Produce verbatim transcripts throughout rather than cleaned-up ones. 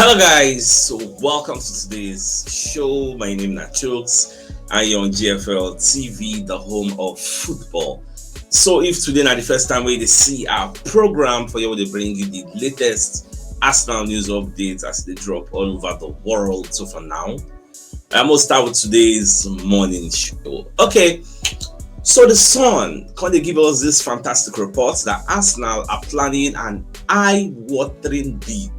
Hello guys, so welcome to today's show. My name is Nachooks and you're on G F L T V, the home of football. So if today na the first time wey you dey see our program, for here we dey bring you the latest Arsenal news updates as they drop all over the world. So for now, I'm gonna start with today's morning show. Okay, so the Sun come dey give us this fantastic report that Arsenal are planning an eye-watering bid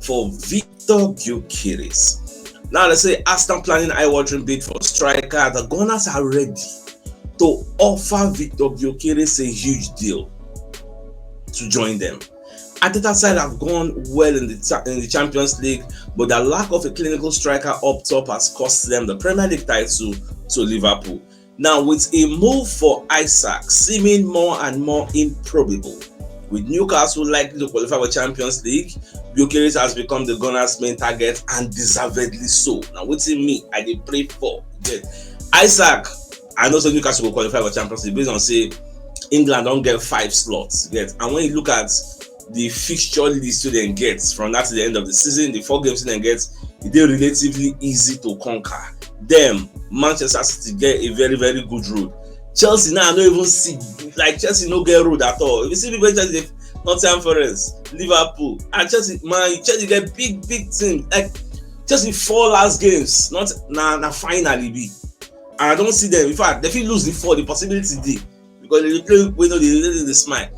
for Victor Gyökeres. Now they say Arsenal planning eye-watering bid for striker. The Gunners are ready to offer Victor Gyökeres a huge deal to join them. Arteta side have gone well in the cha- in the Champions League, but the lack of a clinical striker up top has cost them the Premier League title to Liverpool. Now, with a move for Isak seeming more and more improbable, with Newcastle likely to qualify for Champions League, Gyökeres has become the Gunners' main target, and deservedly so. Now, wetin me I dey pray for? Yes. Isak, I know say Newcastle go qualify for Champions League based on say England don get five slots. Yes, and when you look at the fixture list wey dem get from now to the end of the season, the four games wey dem get, e dey relatively easy to conquer. Dem, Manchester City get a very, very good road. Chelsea now, I no even see, like, Chelsea no get road at all. If you see people wey Chelsea dey, Nottingham Forest, Liverpool, and Chelsea, man, Chelsea get big, big teams. Like, Chelsea four last games, not na na final e be. And I don see them. In fact, they fit lose the four. The possibility dey because they dey play wey no dey really dey smile.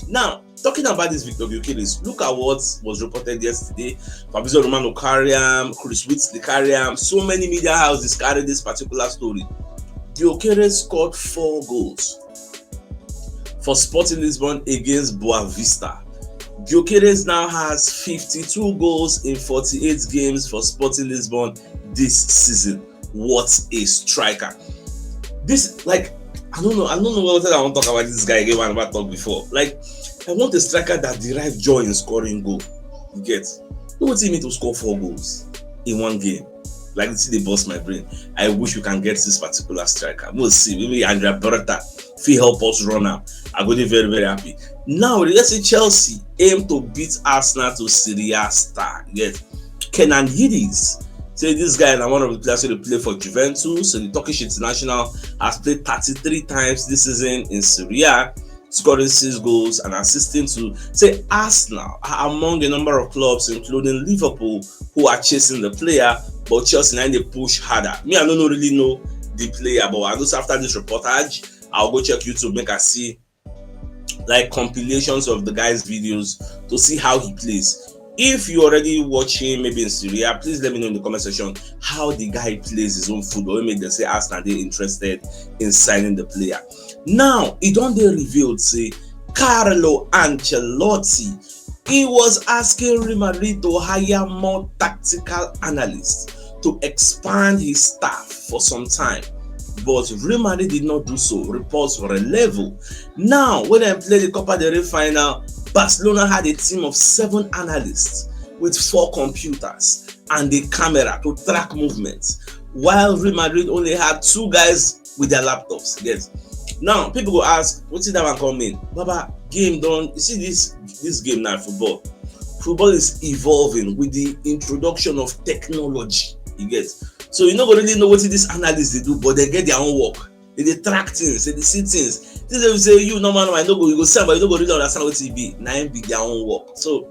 Now, talking about this Victor Gyökeres, look at what was reported yesterday. Fabrizio Romano carry am, Chris Whitley carry am. So many media houses carry this particular story. Gyökeres scored four goals for Sporting Lisbon against Boa Vista. Gyökeres now has fifty-two goals in forty-eight games for Sporting Lisbon this season. What a striker! This, like, I don't know, I don't know what I want to talk about this guy again. What I talk before, like, I want a striker that derives joy in scoring goal. You get? No, what you mean to score four goals in one game? Like, this dey burst my brain. I wish we can get this particular striker. We'll see. Maybe Andrea Beretta fit help us run am. I go dey very, very happy. Now, let's say Chelsea aim to beat Arsenal to Serie A star. Yes. Kenan Yildiz. Say this guy na one of the players wey dey play for Juventus. So the Turkish international has played thirty-three times this season in Serie A, scoring six goals and assisting two. Say Arsenal are among a number of clubs, including Liverpool, who are chasing the player, but Chelsea na dey push harder. Me, I no know really know the player, but I know say after this reportage, I'll go check YouTube, make I see, like, compilations of the guy's videos to see how he plays. If you already watch him, maybe in Serie A, please let me know in the comment section how the guy plays his own football. Wey make dem say Arsenal dey interested in signing the player. Now, e don dey revealed say Carlo Ancelotti, he was asking Real Madrid to hire more tactical analysts to expand his staff for some time. But Real Madrid did not do so. Reports were level. Now, when dem play the Copa del Rey final, Barcelona had a team of seven analysts with four computers and a camera to track movements, while Real Madrid only had two guys with their laptops. Yes. Now, people go ask, "Wetin that one come mean?" Baba, game don, you see this this game now, football. Football is evolving with the introduction of technology. You get? So you no go really know wetin this analyst dey do, but they get their own work. They dey track things, they dey see things. Things wey be say you normal normal, you no go, you go see am, but you no go really understand wetin e be. Na im be their own work. So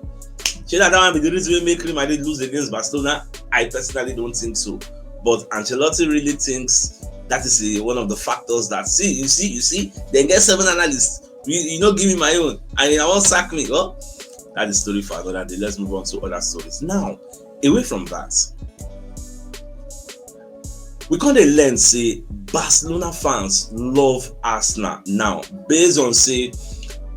shey na that one be the reason wey make Real Madrid lose against Barcelona? I personally don't think so. But Ancelotti really thinks that is a, one of the factors that, see, you see, you see, dem get seven analysts. You, you no give me my own, and you wan sack me. Well, that is story for another day. Let's move on to other stories. Now, away from that, we come dey learn say Barcelona fans love Arsenal now, based on say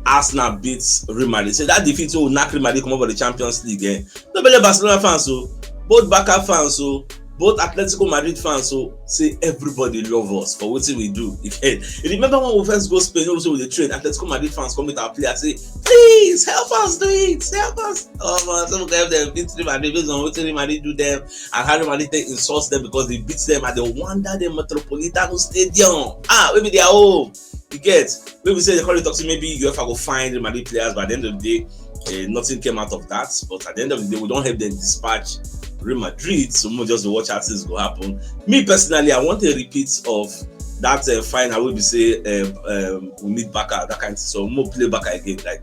Arsenal beat Real Madrid. Say that defeat wey knack Real Madrid comot for the Champions League, eh? No be only Barcelona fans o, both Barca fans o, both Atletico Madrid fans o, say everybody love us for wetin we do. You get? You remember when we first go Spain, also we dey train, Atletico Madrid fans come meet our players, say, "Please help us do it, help us." Oh man, some of them beat Real Madrid based on wetin Real Madrid do them and how Real Madrid take insult them because they beat them at the Wanda de Metropolitano Stadium. Ah, wey be their home. You get? Wey be say they call it toxic. Maybe UEFA go find Real Madrid players, but at the end of the day, Uh, nothing came out of that. But at the end of the day, we don't help them dispatch Real Madrid. So we'll just watch how things go happen. Me personally, I want a repeat of that uh, final. Will be say uh, um, we meet Barca, that kind of thing. So we'll play Barca again. Like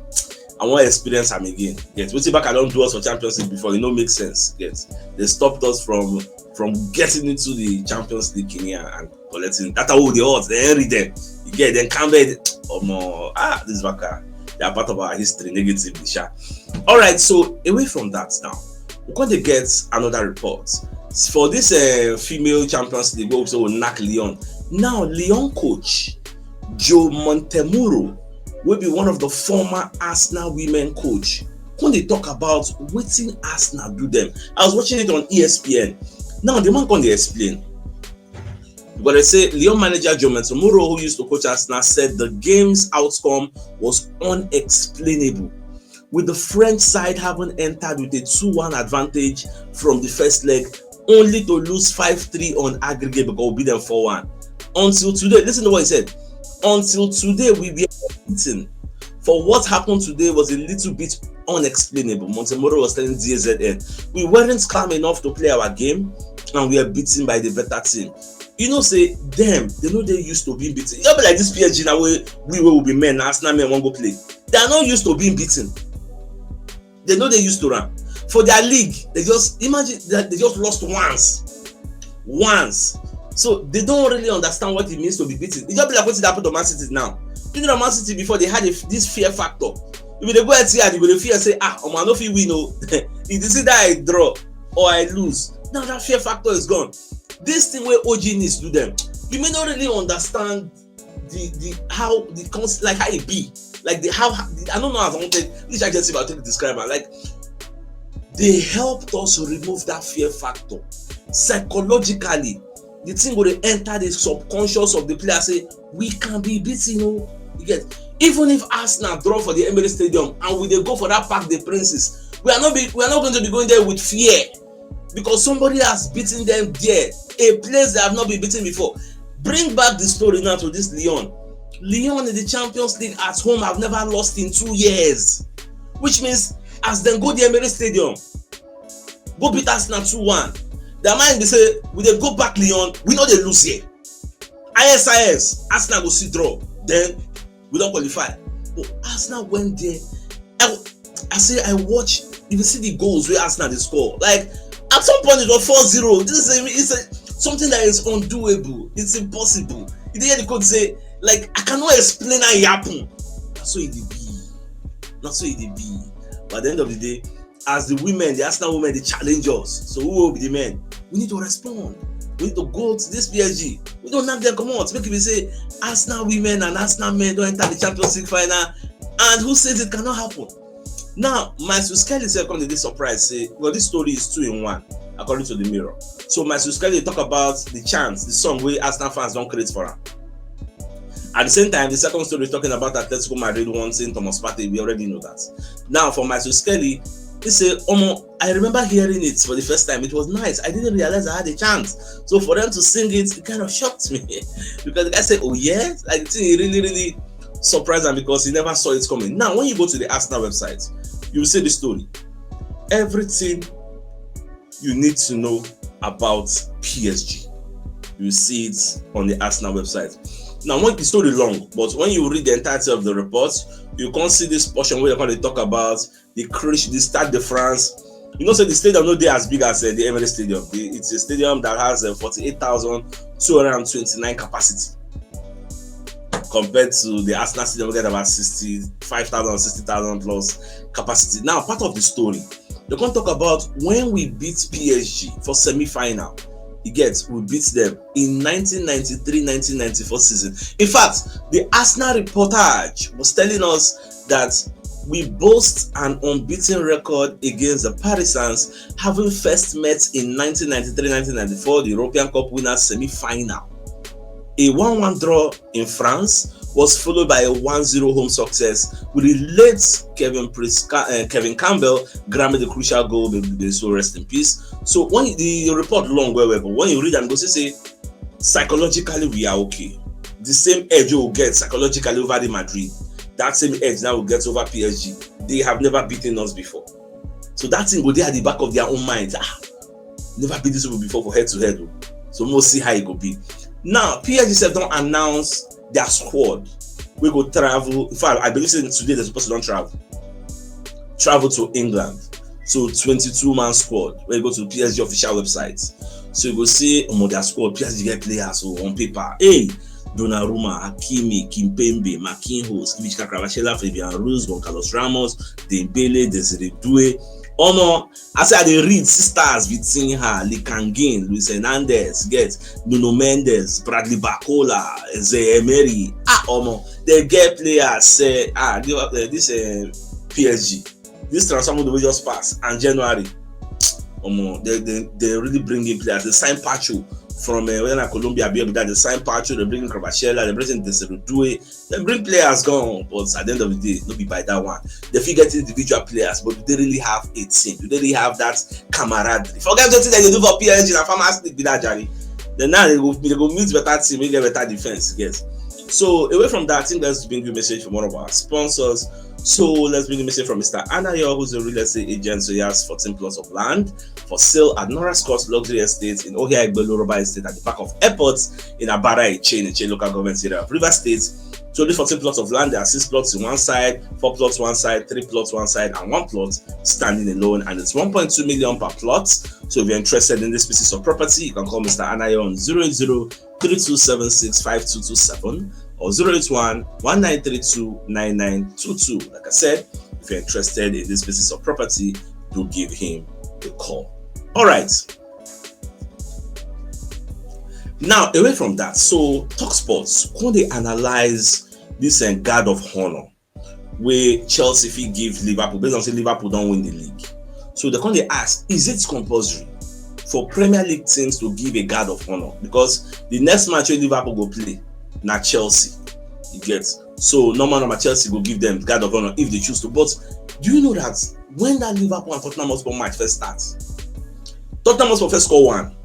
I want to experience them again. Yes, we see Barca don't do us for Champions League before. It no make sense. Yes, they stopped us from from getting into the Champions League in here and collecting that are all the odds. They read them. You get them come there. Oh more ah this Barca. They are part of our history negatively, sha. All right, so away from that now, we're going to get another report for this uh, female Champions League. We also will knock Lyon. Now, Lyon coach Joe Montemuro will be one of the former Arsenal women coach. When they talk about waiting Arsenal do them, I was watching it on E S P N. Now the man can they explain. But they say Lyon manager Joe Montemuro, who used to coach Arsenal, said the game's outcome was unexplainable, with the French side having entered with a two one advantage from the first leg, only to lose five three on aggregate because we beat them four one. Until today, listen to what he said. Until today, we were beaten. For what happened today was a little bit unexplainable. Montemuro was telling D Z N, we weren't calm enough to play our game and we are beaten by the better team. You know, say them, they know they used to being beaten. You know, like this P S G now, we we will be men, Arsenal men won't go play. They are not used to being beaten. They know they used to run for their league. They just imagine that they just lost once, once. So they don't really understand what it means to be beaten. It just be like what happened to Man City now. You know, Man City before they had a, this fear factor. If they go out here, they will fear say, ah, oh man, if we win, oh, if you see that I draw or I lose, now that fear factor is gone. This thing where O G needs do them. You may not really understand the the how the cons like how it be like the how the, I don't know as I wanted this I just about to describe it like they helped us remove that fear factor psychologically. The thing will enter the subconscious of the player say we can be beaten, oh, you get. Even if Arsenal draw for the Emirates Stadium and we they go for that Parc des Princes, we are not be, we are not going to be going there with fear because somebody has beaten them there, a place they have not been beaten before. Bring back the story now to this Lyon. Lyon in the Champions League at home have never lost in two years, which means as they go the Emirates Stadium, go beat Arsenal two one. Their mind they say we they go back Lyon, we know they lose here. I S I S, Arsenal go see draw, then we don't qualify. But Arsenal went there. I, I say I watch. If you see the goals where Arsenal they score, like at some point it was four zero. This is a, it's a, something that is undoable. It's impossible. You hear the coach say like I cannot explain how it happened. That's what it be. That's what it be. But at the end of the day, as the women, the Arsenal women, they challenge us. So who will be the men? We need to respond. We need to go to this P S G. We don't knock them come out. Make me say Arsenal women and Arsenal men don't enter the Champions League final. And who says it cannot happen? Now, Michael Skelly second this surprise say, well, this story is two in one, according to the Mirror. So Michael Skelly talk about the chance, the song where Arsenal fans don't create for him. At the same time, the second story is talking about Atletico Madrid wanting Thomas Partey. We already know that. Now, for Michael Skelly, he said, Omo, I remember hearing it for the first time. It was nice. I didn't realize I had a chance. So for them to sing it, it kind of shocked me because the guy said, oh yeah, like the thing really, really surprised him because he never saw it coming. Now, when you go to the Arsenal website, you will see the story. Everything you need to know about P S G. You see it on the Arsenal website. Now, when the story long, but when you read the entirety of the report, you can see this portion where they're going to talk about the Chris, the Stade de France. You know, so the stadium not there as big as uh, the Emirates Stadium. The, it's a stadium that has uh, forty-eight thousand two hundred twenty-nine capacity compared to the Arsenal Stadium, we get about sixty-five thousand, sixty thousand plus capacity. Now, part of the story, they can talk about when we beat P S G for semi-final. You get, we beat them in nineteen ninety-three nineteen ninety-four season. In fact, the Arsenal reportage was telling us that we boast an unbeaten record against the Parisans, having first met in nineteen ninety-three nineteen ninety-four, the European Cup winners semi-final. A one one draw in France was followed by a one zero home success with the late Kevin Prince, uh, Kevin Campbell grabbing the crucial goal. May so rest in peace. So when the report long well, well, but when you read and go see say psychologically we are okay. The same edge you get psychologically over the Madrid. That same edge now we get over P S G. They have never beaten us before. So that thing go there at the back of their own mind. Ah, never beat this people before for head to head. Oh. So we'll see how it go be. Now, P S G sef don announce their squad. We go travel. In fact, I believe say today they're supposed to don travel. Travel to England. So twenty-two man squad. We go to P S G official website. So you go see um, their squad. P S G get players so on paper. Hey, Donnarumma, Hakimi, Kimpembe, Marquinhos, Kvicha, Kvaratskhelia, Fabian Ruiz, Goncalves Ramos, Dembele, Desiré Doué. Omo, as I dey read, sisters Vitinha, Lee Kang-in, Luis Hernandez, get Nuno Mendes, Bradley Barcola, Zaire Emery. Ah, omo, they get players. Say, ah, this uh, P S G, this transfer window wey just pass and January. Omo, they, they, they really bring in players. They sign Pacho from uh, when Colombia be that. They sign Pacho, they bring in Kvaratskhelia, they bring in Desiré Doué, they bring players gone. But at the end of the day, no be by that one. They fit get individual players, but do they really have a team? Do they really have that camaraderie? Forget wetin dem dey do for P S G, na farmers league be that, Jerry. Then now they go they go meet better team, we get better defense, yes. So away from that, I think let's bring you a message from one of our sponsors. So let's bring a message from Mister Anayo, who's a real estate agent. So he has fourteen plots of land for sale at Norris Court Luxury Estate in Ohia Igbelu Rubber Estate at the back of airport in Abara Iche, in Iche local government area of River State. So these fourteen plots of land, there are six plots in one side, four plots one side, three plots one side, and one plot standing alone, and it's one point two million per plot. So if you're interested in this pieces of property, you can call Mister Anayo on zero eight zero three two seven six five two two seven or zero eight one one nine three two nine nine two two. Like I said, if you're interested in this pieces of property, do give him a call. All right. Now, away from that, so Talk Sports, when they analyze this uh, guard of honor, where Chelsea fit give Liverpool, based on say Liverpool don't win the league. So they come dey ask, is it compulsory for Premier League teams to give a guard of honor? Because the next match wey Liverpool go play na Chelsea. You get? So normal, normal Chelsea go give them guard of honor if they choose to. But do you know that when that Liverpool and Tottenham Hotspur match first start, Tottenham Hotspur first score one.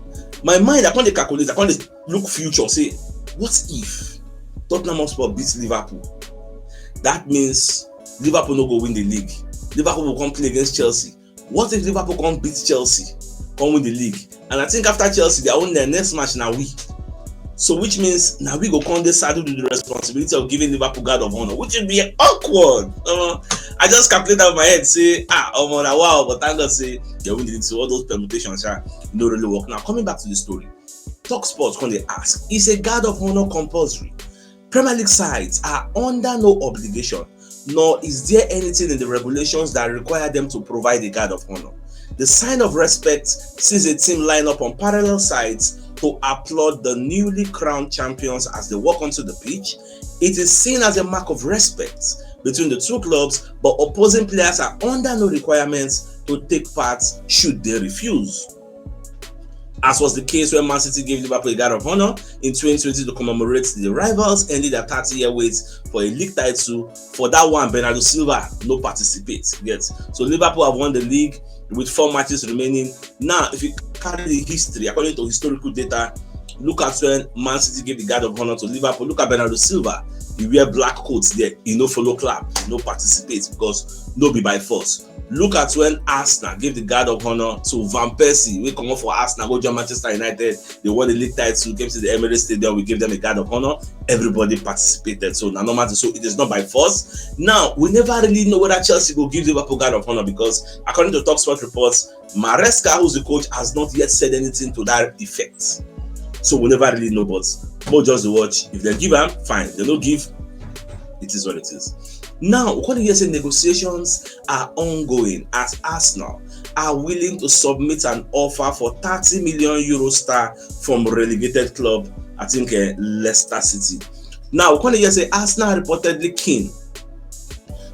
My mind, I come dey calculate, I come dey look future, say, what if Tottenham Hotspur beats Liverpool? That means Liverpool no go win the league. Liverpool will come play against Chelsea. What if Liverpool come beat Chelsea, come win the league? And I think after Chelsea, their own their next match na we. So which means now we go come dey saddled with the responsibility of giving Liverpool guard of honor, which would be awkward. Uh, I just calculate that in my head, say, ah, omo, na wow, but thank God say they win the league. So all those permutations, sha, no really work. Now coming back to the story, Talk Sports come dey ask, is a guard of honor compulsory? Premier League sides are under no obligation, nor is there anything in the regulations that require them to provide a guard of honor. The sign of respect sees a team line up on parallel sides to applaud the newly crowned champions as they walk onto the pitch. It is seen as a mark of respect between the two clubs, but opposing players are under no requirements to take part should they refuse. As was the case when Man City gave Liverpool a guard of honor in twenty twenty to commemorate the rivals ending their thirty-year wait for a league title. For that one, Bernardo Silva no participate yet. So Liverpool have won the league with four matches remaining. Now, if you carry the history, according to historical data, look at when Man City gave the guard of honor to Liverpool. Look at Bernardo Silva. He wear black coats there. He no follow clap. He no participate because no be by force. Look at when Arsenal gave the guard of honor to Van Persie. We come up for Arsenal, go join Manchester United. They won the league title, came to the Emirates Stadium. We gave them a guard of honor. Everybody participated. So now, no matter, so it is not by force. Now, we never really know whether Chelsea will give Liverpool guard of honor because, according to Talk Sport reports, Maresca, who's the coach, has not yet said anything to that effect. So we never really know, but we'll just watch. If they give them, fine. They don't give, it is what it is. Now, according to say, negotiations are ongoing as Arsenal are willing to submit an offer for thirty million euro star from relegated club, I think, uh, Leicester City. Now, according to say, Arsenal reportedly keen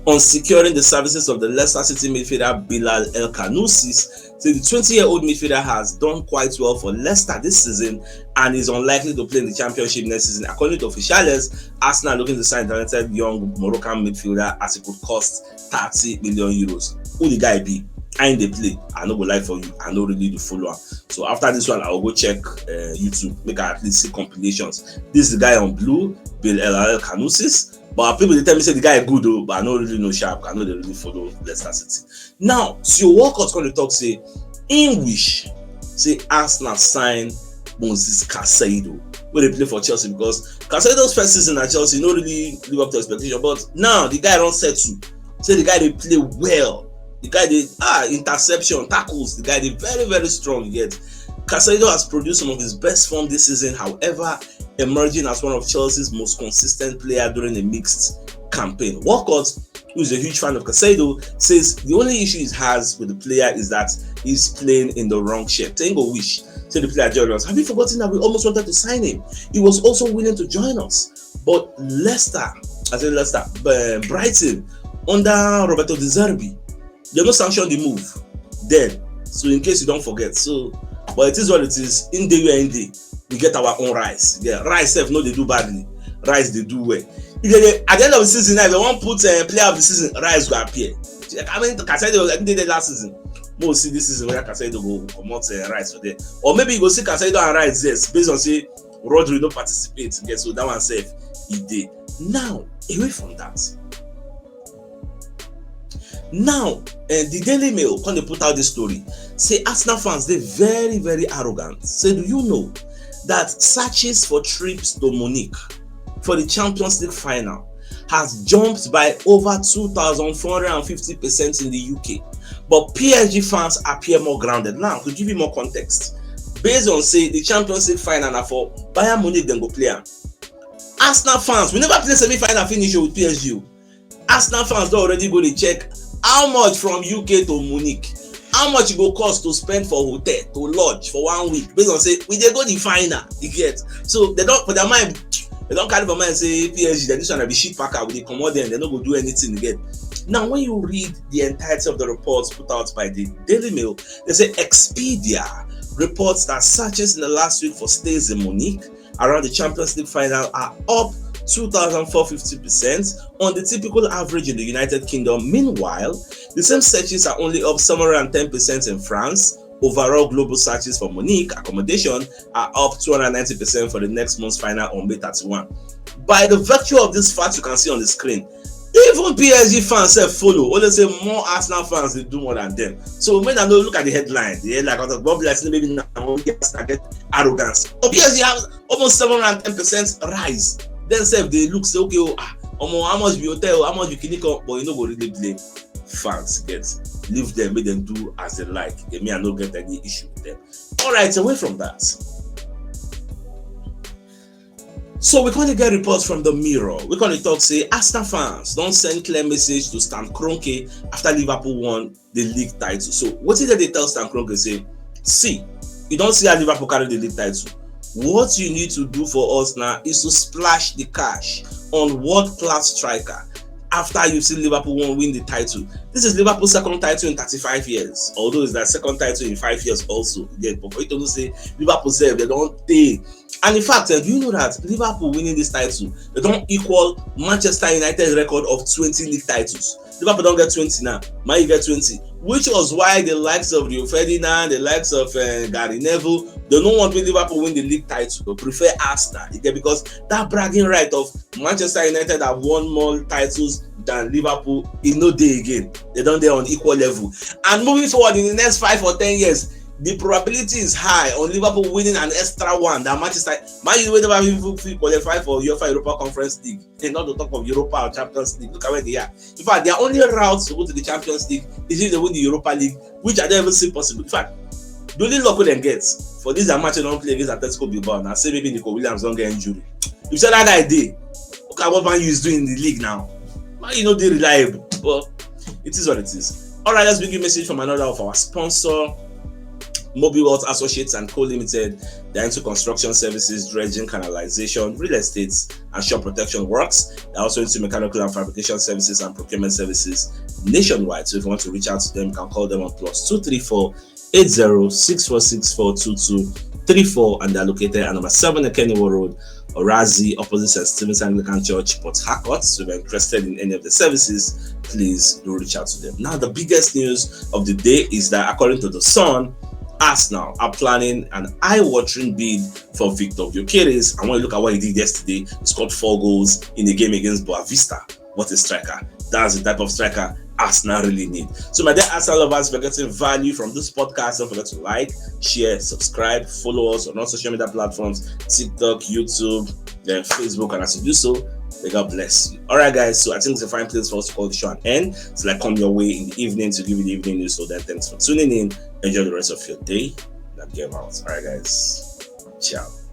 on securing the services of the Leicester City midfielder Bilal El Kanousis. So the twenty-year-old midfielder has done quite well for Leicester this season and is unlikely to play in the championship next season. According to officials, Arsenal looking to sign talented young Moroccan midfielder as it could cost thirty million euros. Who the guy be? I ain't dey play. I no go lie for you. I no really do follow am. So after this one, I will go check uh, YouTube, make I at least see compilations. This is the guy on blue, Bilal El Kanousis. But people dey tell me say the guy good o, but I no really know sharp. I no dey really follow Leicester City. Now, Theo Walcott come dey talk say im wish say Arsenal sign Moises Caicedo wey dey play for Chelsea, because Caicedo's first season at Chelsea no really live up to expectation, but now the guy don settle. Say the guy dey play well. The guy dey, ah, interception, tackles. The guy dey very, very strong yet. Caicedo has produced some of his best form this season. However, emerging as one of Chelsea's most consistent player during a mixed campaign. Walcott, who is a huge fan of Caicedo, says the only issue he has with the player is that he's playing in the wrong shirt. Tengo wish, say the player Jonas, have you forgotten that we almost wanted to sign him? He was also willing to join us. But Leicester, I say Leicester, uh, Brighton, under Roberto De Zerbi, they no sanction the move then. So in case you don't forget, so, but it is what it is. In the way in the, we get our own Rice. Yeah, Rice self no dey do badly. Rice dey do well. If they, at the end of the season, now, if they wan put, uh, player of the season, Rice go appear. I mean, Caicedo, I think they did last season. We'll see this season whether Caicedo go comot, uh, Rice for there, or maybe you go see Caicedo and Rice, yes, based on say Rodri no participate. Yes, so that one safe, he did. Now, away from that, now, uh, the Daily Mail come dey put out this story. Say Arsenal fans dey very, very arrogant. Say, do you know that searches for trips to Munich for the Champions League final has jumped by over two thousand four hundred and fifty percent in the U K? But P S G fans appear more grounded. Now, to give you more context, based on say the Champions League final na for Bayern Munich dem go play am. Arsenal fans, we never play semi-final finish with P S G o. Arsenal fans don already go dey check how much from U K to Munich, how much e go cost to spend for hotel, to lodge for one week, based on say we dey go the final, you get? So they don, for their mind, they don carry for mind say P S G, that this one na be shit packer, we dey comot them, they no go do anything again. Now, when you read the entirety of the reports put out by the Daily Mail, they say Expedia reports that searches in the last week for stays in Munich around the Champions League final are up two thousand four fifty percent on the typical average in the United Kingdom. Meanwhile, the same searches are only up seven hundred and ten percent in France. Overall, global searches for Munich accommodation are up two hundred ninety percent for the next month's final on May thirty-one. By the virtue of this fact, you can see on the screen, even P S G fans sef follow. Only say more Arsenal fans dey do more than them. So when I know, look at the headline, the headline, because Bob Leslie, maybe now only Arsenal get arrogance. But P S G have almost seven hundred ten percent rise. Then sef they look say, okay, oh, ah, omo, how much be hotel, how much be clinic, but you no go really blame fans. Get, leave them, make them do as they like. Get me, I no get any issue with them. All right, away from that. So we come dey get reports from the Mirror. We come dey talk say Arsenal fans don send clear message to Stan Kroenke after Liverpool won the league title. So wetin dem dey tell Stan Kroenke say, see, you don see how Liverpool carry the league title. What you need to do for us now is to splash the cash on world-class striker after you see Liverpool won, win the title. This is Liverpool's second title in thirty-five years, although it's their second title in five years also. Again, but for you to know say Liverpool sef, they don tey. And in fact, eh, do you know that Liverpool winning this title, they don equal Manchester United record of twenty league titles? Liverpool don get twenty now, Man U get twenty, which was why the likes of Rio Ferdinand, the likes of, eh, Gary Neville, they no want make Liverpool win the league title, they prefer Arsenal. You get, because that bragging right of Manchester United have won more titles than Liverpool, e no dey again. They don dey on equal level. And moving forward in the next five or ten years, the probability is high on Liverpool winning an extra one than Manchester. Man U wey never even fit qualify for UEFA Europa Conference League, and not to talk of Europa or Champions League. Look at where they are. In fact, their only route to go to the Champions League is if they win the Europa League, which I don't even see possible. In fact, the only luck wey dem get for this their match wey dem don play against Atletico Bilbao na say maybe Nico Williams don get injury. If say that guy dey, look at what Man U is doing in the league now. Man U no dey reliable, but it is what it is. All right, let's bring you a message from another of our sponsor, Mobile World Associates and Co Limited. They're into construction services, dredging, canalization, real estate, and shore protection works. They're also into mechanical and fabrication services and procurement services nationwide. So if you want to reach out to them, you can call them on plus two three four eight zero six four six four two two three four, and they're located at number seven Ekeniwo Road, Orazi, opposite Saint Stephen's Anglican Church, Port Harcourt. So if you're interested in any of the services, please do reach out to them. Now, the biggest news of the day is that, according to The Sun, Arsenal are planning an eye-watering bid for Victor Gyökeres, and when you look at what he did yesterday, he scored four goals in the game against Boavista. What a striker. That's the type of striker Arsenal really need. So my dear Arsenal lovers, if you're getting value from this podcast, don't forget to like, share, subscribe, follow us on all social media platforms, TikTok, YouTube, then Facebook, and as you do so, may God bless you. All right, guys, so I think it's a fine place for us to call the show an end. So I come your way in the evening to give you the evening news. So then thanks for tuning in. Enjoy the rest of your day. That game out. All right, guys. Ciao.